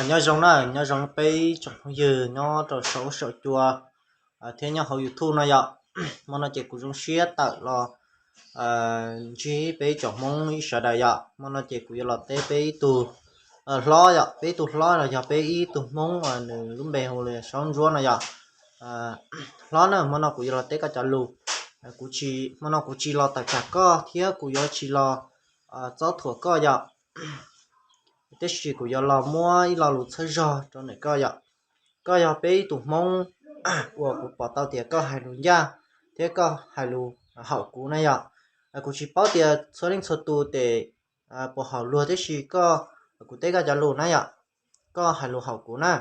Nyob zoo na, nyob zoo peb tsoom phooj ywg nyob rau saum saum cua thiab nyob hauv YouTube no yom. Hmo no ces kuv zoo siab tawm los ntsib peb tsoom Hmoob ib sawv daws yom. Hmo no ces kuv yuav los teb peb ib tug hlob yom, peb ib tug hlob los yog peb ib tug Hmoob, nws lub npe hu li Saub Ntsuab no yom. Hlob na, hmo no kuv yuav los teb koj cov lus. Kuv tsis, hmo no kuv tsis los tawm tsam koj thiab kuv yuav tsis los txob thuam koj yom. Tiam sis kuv yuav los muab ib lo lus txhawb zog rau ntawm koj yom. Koj yog peb ib tug Hmoob uas kuv pom tau tias koj hais lus ncaj thiab koj hais lus haum kuv na yom. Kuv tsis paub tias txhua leej txhua tus tes puas haum luag, tiam sis koj, kuv teb koj cov lus na yom, koj hais lus haum kuv na,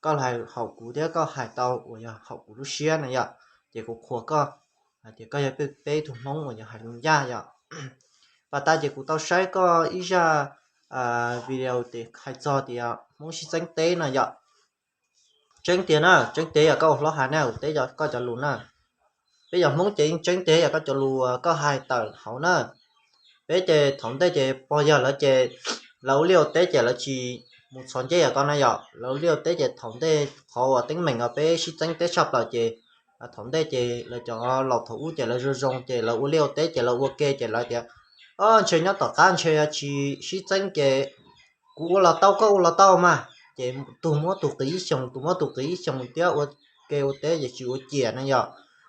koj hais haum kuv thiab koj hais tau uas yog haum kuv lub siab na yom, ces kuv qhuas koj hais tias koj yog peb ib tug Hmoob uas yog hais lus ncaj yom. Pas tas ces kuv tau saib koj ib zaj video tes hais txog tias Hmoob sib txeeb teb no yom. Tseeb tiag na, tseeb tiag yog koj ua hlob hais na, kuv teb koj cov lus na. Peb yog Hmoob ces yeej tseeb tiag yog koj cov lus koj hais tawm hauv na. Peb ces thaum ntej ces pog yawg lawv ces lawv ua liaj ua teb ces lawv tsis mus txhos ncej yam koj na yom. Lawv ua liaj ua teb ces thaum ntej qhov uas teeb meem uas peb sib txeeb teb tshaj plaws ces thaum ntej ces lawv cov laus thaum ub ces lawv zoo zoo ces lawv ua liaj ua teb ces lawv ua ke ces lawv tias, o, ntshe nyob tom qab ntshe tsis sib txeeb ces kuv ua los tau koj ua los tau mas. Ces tus muab tus qiv ib xyoos, tus muab tus qiv ib xyoos thiab ua ke ua teb ces tsis ua ciam na yom,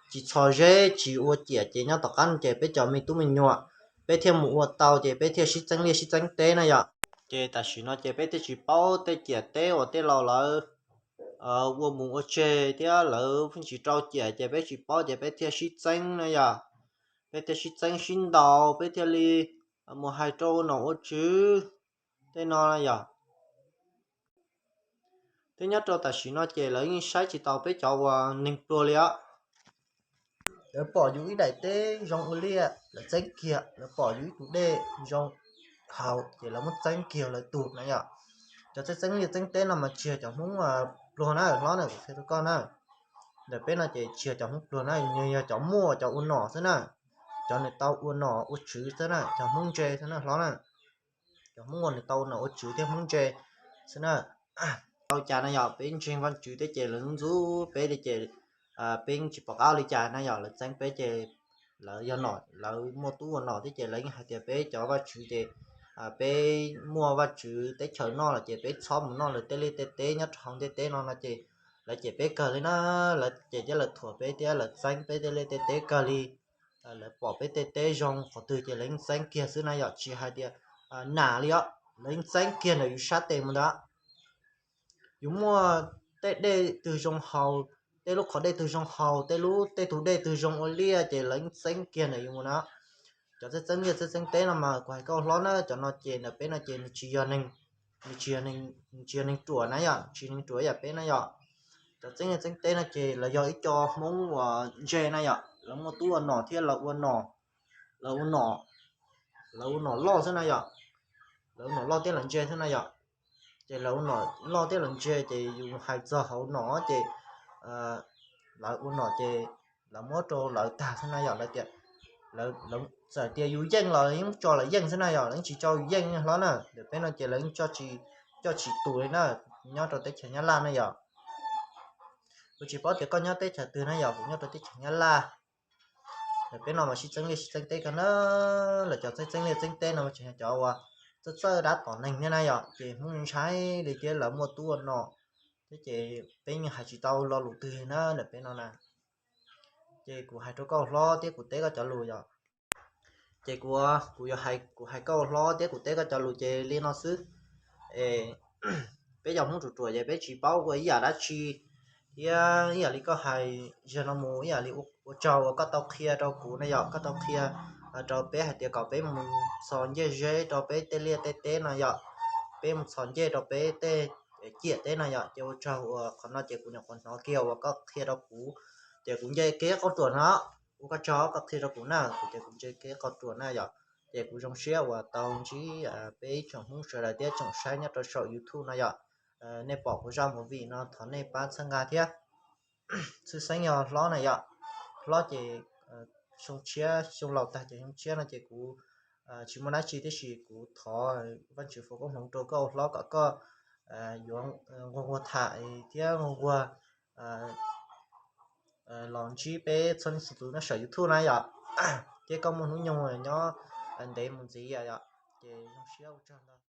tsis txhos zeb tsis ua ciam ces nyob tom qab ces peb cov me tub me nyuam peb thiaj mus ua tau ces peb thiaj sib txeeb liaj sib txeeb teb na yom. Ces tam sim no ces peb thiaj tsis paub tej ciam teb uas tej laus lawv ua mus ua tseg thiab lawv pheej tsis rau ciam ces peb tsis paub ces peb thiaj sib txeeb na yom. Peb thiaj sib txeeb sib ntaus, peb thiaj li mus hais rau ua nom ua tswv tej no yom. Thiab nyob rau tam sim no ces lawv yeej saib tsis taus peb cov uas neeg pluag li os. Lawv pom yus ib daim teb zoo ua liaj lawv txeeb kiag, lawv pom yus ib tug dej zoo haus ces lawv muab txeeb kiag lawv tug na yom. Cov txeeb txeeb liaj txeeb teb no mas tsis yog cov Hmoob pluag na, hlob na, kuv qhia rau koj na. Ntawm peb no ces tsis yog cov Hmoob pluag na, nws yog cov muaj cov ua nom xwb na. Cov nws tau ua nom ua tswv xwb na, cov Hmoob ntse xwb na hlob na. Cov Hmoob uas nws tau ua nom ua tswv thiab Hmoob ntse xwb na. Tau cas na yom, peb ntseeg Vajtswv thiab ces lawv ntxub peb thiab ces peb yeej tsis pom qab li cas na yom. Lawv txeeb peb ces lawv yog nom, lawv muaj tub ua nom thiab ces lawv yeej hais tias peb cov Vajtswv ces peb muaj Vajtswv teb chaws noj lawm ces peb txhob mus noj lawv tej liaj tej teb nyob rau hauv ntiaj teb no no ces lawv cem peb kawg li na. Lawv cem thiab lawv thuam peb thiab lawv txeeb peb tej liaj tej teb kawg li. Lawv pom peb tej teb zoo qhov twg ces lawv yeej txeeb kiag xwb na yom, tsis hais tias nam li os, lawv yeej txeeb kiag ntawm yus sab tes mus ntawd. Yus muaj tej dej twg zoo haus, tej lub qhov dej twg zoo haus, tej lub, tej tug dej twg zoo ua liaj ces lawv yeej txeeb kiag ntawm yus mus na. Cov txeeb txeeb liaj txeeb txeeb teb no mas kuv hais koj hlob na, cov no ces ntawm peb no ces nws tsis yog neeg, nws tsis yog neeg ruam na yom, tsis neeg ruam ib yam peb na yom. Cov txeeb liaj txeeb teb no ces lawv yog ib co Hmoob uas ntse na yom, lawv muaj tub ua nom thiab lawv ua nom, lawv ua nom, lawv ua nom loj xwb na yom. Lawv ua nom loj thiab lawv ntse xwb na yom. Ces lawv ua nom loj thiab lawv ntse ces yus hais txog hauv nom ces lawv ua nom ces lawv muab rau lawv tag xwb na yom. Lawv tias, lawv txawm tias yus yeej los yeej tso lawv yeej xwb na yom, lawv yeej tsis tso yus yeej hlob na. Ntawm peb no ces lawv yeej coj tsis tus li na, nyob rau teb chaws Nyab Laj na yom. Kuv tsis paub tias koj nyob teb chaws twg na yom, kuv nyob rau teb chaws Nyab Laj. Ntawm peb no mas sib txeeb liaj sib txeeb teb kawg na. Lawv cov txeeb txeeb liaj txeeb teb no mas tseem yog cov uas txawj txawj dab tom neeg thiab na yom, ces Hmoob ntshai li thiab lawv muaj tub ua nom thiab ces peb yeej hais tsis tau lo lus twg na ntawm peb no na. Ces kuv hais rau koj hlob thiab kuv teb koj cov lus yom. Ces kuv, kuv yuav hais, kuv hais koj hlob thiab kuv teb koj cov lus ces li no xwb. Es peb cov Hmoob ruam ruam ces peb tsis paub ua ib yam dab tsi thiab ib yam li koj hais zaum no mus ib yam li ua tsaug uas koj tau qhia rau kuv na yom, koj tau qhia rau peb hais tias kom peb mus txhos ncej zeb rau peb tej liaj tej teb no yom, peb mus txhos ncej rau peb tej ciam teb no yom. Ces ua tsaug uas qhov no ces kuv nyuam qhuav hnov kiag uas koj qhia rau kuv, ces kuv nce kev qauj ruam no. Ua koj tsaug koj qhia rau kuv na, kuv ces kuv nce kev qauj ruam na yom. Ces kuv zoo siab uas tau ntsib peb ib tsoom Hmoob sawv daws thiab tsoom saib nyob rau saum YouTube no yom. Nej pom kuv zaj movie no thov nej pab txhawb nqa thiab. Tshwj xeeb yog hlob na yom. Hlob ces xyoo tshiab, xyoo laus tag ces xyoo tshiab no ces kuv tsis muaj dab tsi tiam sis kuv thov Vajtswv foom koob hmoov rau koj ua hlob kom koj yuav nquag nquag tham thiab nquag nquag los ntsib peb txhua leej txhua tus nyob saum YouTube na yom. Thiab koj muaj hnub nyoog nyob ntev mus ntxiv yom, ces zoo siab ua tsaug ntau.